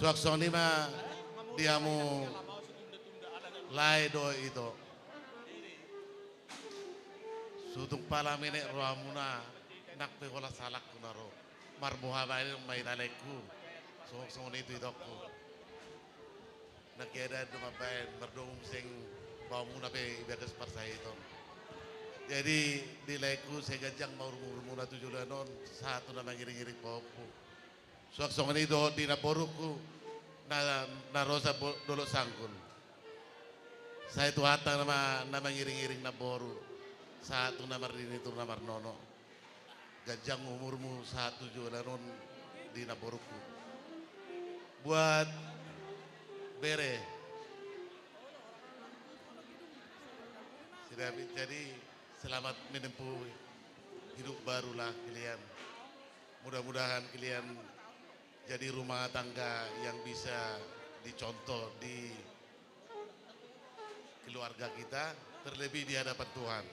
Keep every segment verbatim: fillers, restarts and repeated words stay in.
Suang songon i ma di hamu lae dohot ito. Sotung pala menek rohamuna, nang pe holan sahalakku na ro. Marmuha baen ma hita laengku. Songon, songon i tu itongku. Nangkin do mambaen mardomu seng baomuna pe ibagas parsahiton. Jadi di laengku sai ganjang ma umur-umurmuna tu joloan on, sahat tu na mangiring-iring pahompu. Suang songon i dohot di namborungku na, na ro sian bo-, Dolok Sanggul. Sai Tuhanta nama na mangiring-iring namboru, sahat tu na marnini tu na marnono. Ganjang umurmu sahat tu joloan on di namborungku. Buat bere. Jadi, jadi selamat menempuh hidup barulah kalian. Mudah-mudahan kalian jadi rumah tangga yang bisa dicontoh di keluarga kita, terlebih di hadapan Tuhan.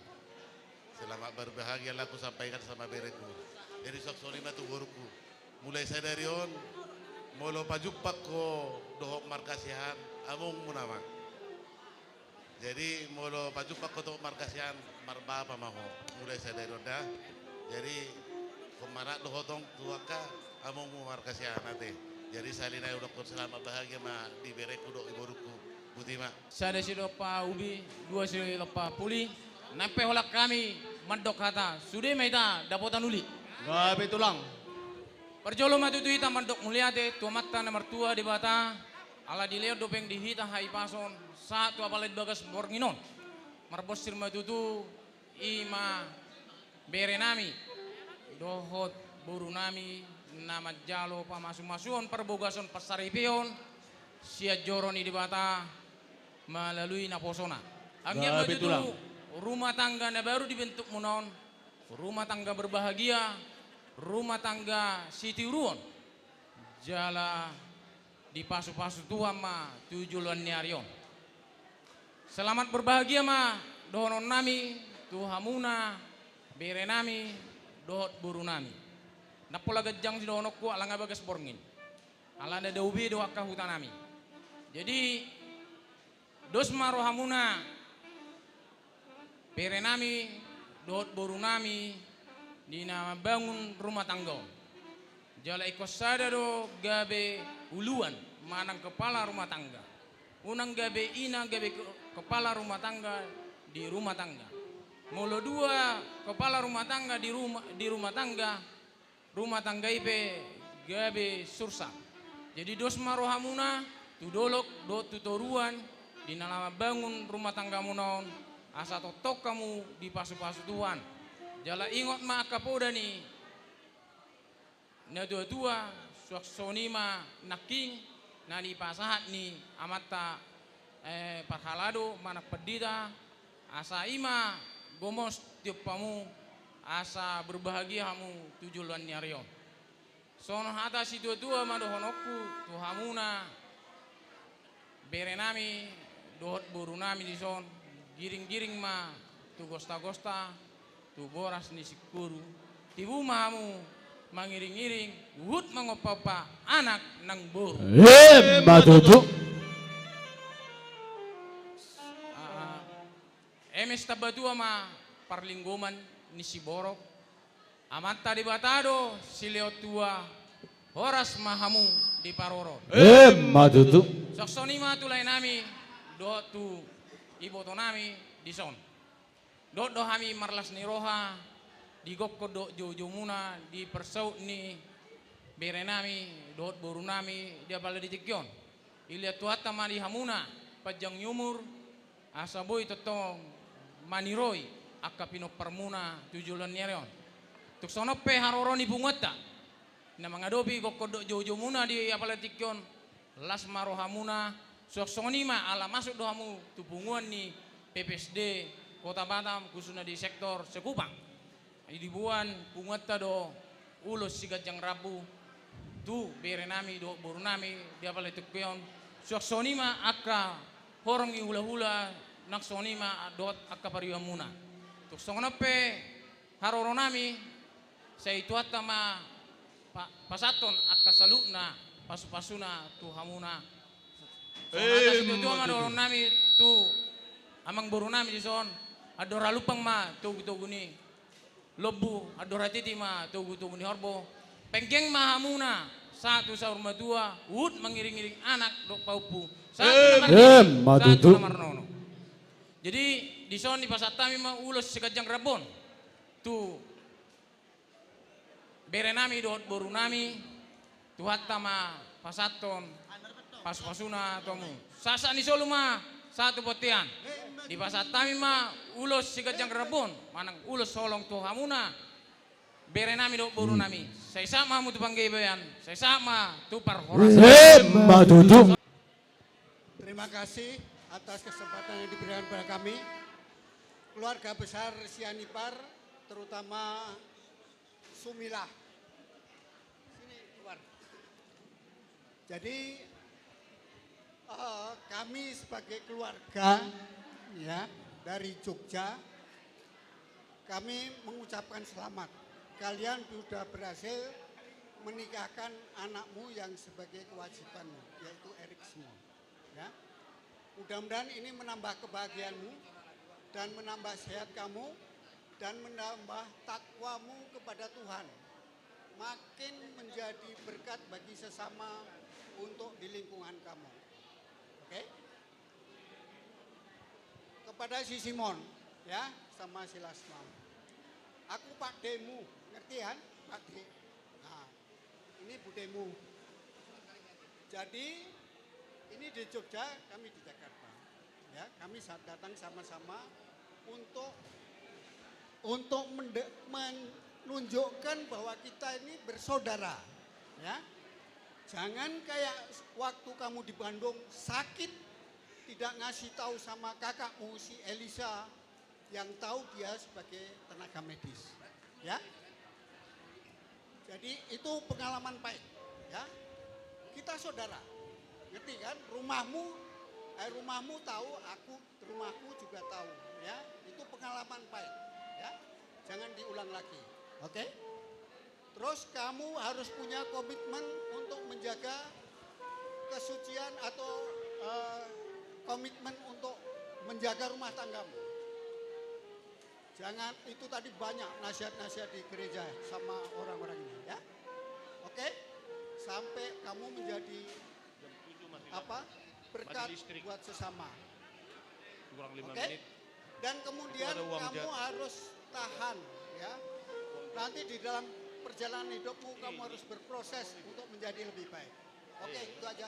Selamat berbahagialah kusampaikan sama bereku. Jadi suang songon i ma tu borungku. Mulai sadari on, molo pajumpang ho dohot markasihan, amongmuna ma. Jadi molo pajumpang ho dohot markasihan, marbapa ma ho. Mulai sadari on da. Jadi, hombar anak dohot tong tu angka, amongmu markasihan ate. Jadi sahali nai hudokkon selamat bahagia ma di bereku dohot di borungku. Boti ma. Sada silompa ubi, dua silompa puli. Nang pe holan hami mandok hata, sude ma hita dapotan uli. Gabe tulang. Parjolo ma tutu hita mandok mauliate tu Amanta na martua Debata, ala dilehon do hepeng di hita hahipason sahat tu apala di bagas borngin on. Marbonsir ma tutu i ma berenami dohot borunami na manjalo pamasumasuon, parbogason, pansaripeon sian joro ni Debata melalui naposona. Anggiat ma tutu rumah tangga na baru dibentukmuna on rumah tangga berbahagia, rumah tangga sitiruon, jala dipasupasu Tuhan ma tu joloan ni ari on. Selamat berbahagia ma dohononnami tu hamuna berenami dohot borunami. Ndang pola ganjang sidohononku ala nga bagas borngin. Alana dao be do angka hutanami. Jadi, dos ma rohamuna berenami dohot borunami di na mambangun rumah tangga on. Jala ingkon sada do gabe uluan manang kepala rumah tangga. Unang gabe ina gabe ke-, kepala rumah tangga di rumah tangga. Molo dua kepala rumah tangga di rumah, di rumah tangga, rumah tangga i pe gabe sursat. Jadi dos ma rohamuna tu dolok dohot tu toruan di na laho mambangun rumah tanggamuna on, asa tongtong hamu dipasupasu Tuhan. Jala ingot ma angka poda ni natuatua, suang songon i ma nangkin na nipasahat ni amanta, eh, parhalado manang pandita, asa i ma gomos tiop hamu, asa berbahagia hamu tu joloan ni ari on. Songon hata situatua ma dohononku tu hamuna berenami dohot borunami dison, giringgiring ma tu gostagosta, tu boras ni singkoru, tibu ma hamu mangiringiring, huhut mangompaompa anak nang boru. Emma tutu. Aa, eme sitambatua ma parlinggoman ni siborok, Amanta Debata do silehon tua, horas ma hamu diparorot. Emma tutu. Suang songon i ma tu laenami dohot tu ibotonami dison. Dohot do hami marlas ni roha di gokkon dohot joujoumuna di parsaut ni berenami dohot borunami di apala di tingki on. Dilehon Tuhanta ma di hamuna panjang ni umur, asa boi tongtong maniroi angka pinomparmuna tu joloan ni ari on. Tung songon on pe haroro ni punguanta na mangadopi gokkon dohot joujoumuna di apala tingki on, las ma rohamuna, suang songon i ma ala masuk do hamu tu punguan ni P P S D Kota Batam, khususna di sektor Sekupang. Diboan punguanta do ulos siganjang rambu tu berenami dohot borunami di apala tingki on, suang songon i ma angka horong ni hulahula, nang songon i ma dohot angka paribanmuna. Tung songon on pe haroronami, sai Tuhanta ma pa-, pasahathon angka saluhutna pasupasuna tu hamuna. Songon hata situa-tua ma dohonon nami tu amangboru nami dison: Andor halumpang ma togutogu ni lombu, andor hatiti ma togutogu ni horbo. Penggeng ma hamuna sahat tu saur matua, huhut mangiringiring anak dohot pahompu sahat tu na marnini, sahat tu na marnono. Jadi dison dipasahat hami ma ulos siganjang rambon tu bere nami dohot boru nami. Tuhanta ma pasahathon pasupasuna tu hamu. Sahat ni solu ma sahat tu bontean. Dipasahat hami ma ulos siganjang rambon manang ulos holong tu hamuna bere nami dohot boru nami. Sai sahat ma hamu tu panggabean, sai sahat ma tu parhorasan. Emma tutu. Terima kasih atas kesempatan yang diberikan kepada kami, keluarga besar Sianipar, terutama Sumilah. Sini keluar. Jadi, eh, kami sebagai keluarga, ya, dari Jogja, kami mengucapkan selamat. Kalian sudah berhasil menikahkan anakmu yang sebagai kewajibanmu, yaitu Erik Simon. Ya. Mudah-mudahan ini menambah kebahagiaanmu dan menambah sehat kamu dan menambah takwamu kepada Tuhan. Makin menjadi berkat bagi sesama untuk di lingkungan kamu. Oke? Kepada si Simon, ya, sama si Lasma. Aku pakdemu, ngerti kan? Pakde. Nah, ini budemu. Jadi, ini di Jogja, kami di Jakarta. Ya, kami sa-, datang sama-sama untuk, untuk mende-, menunjukkan bahwa kita ini bersaudara. Ya. Jangan kayak waktu kamu di Bandung sakit, tidak ngasih tahu sama kakakmu si Elisa, yang tahu dia sebagai tenaga medis. Ya. Jadi itu pengalaman pahit, ya. Kita saudara. Ngerti kan? Rumahmu, eh, rumahmu tahu, aku, rumahku juga tahu, ya. Itu pengalaman pahit, ya. Jangan diulang lagi. Oke? Terus kamu harus punya komitmen untuk menjaga kesucian atau, eh, komitmen untuk menjaga rumah tanggamu. Jangan, itu tadi banyak nasihat-nasihat di gereja sama orang-orang ini, ya. Oke? Sampai kamu menjadi, apa, berkat buat sesama. Oke? Dan kemudian kamu harus tahan, ya. Nanti di dalam perjalanan hidupmu, kamu harus berproses untuk menjadi lebih baik. Oke, itu aja.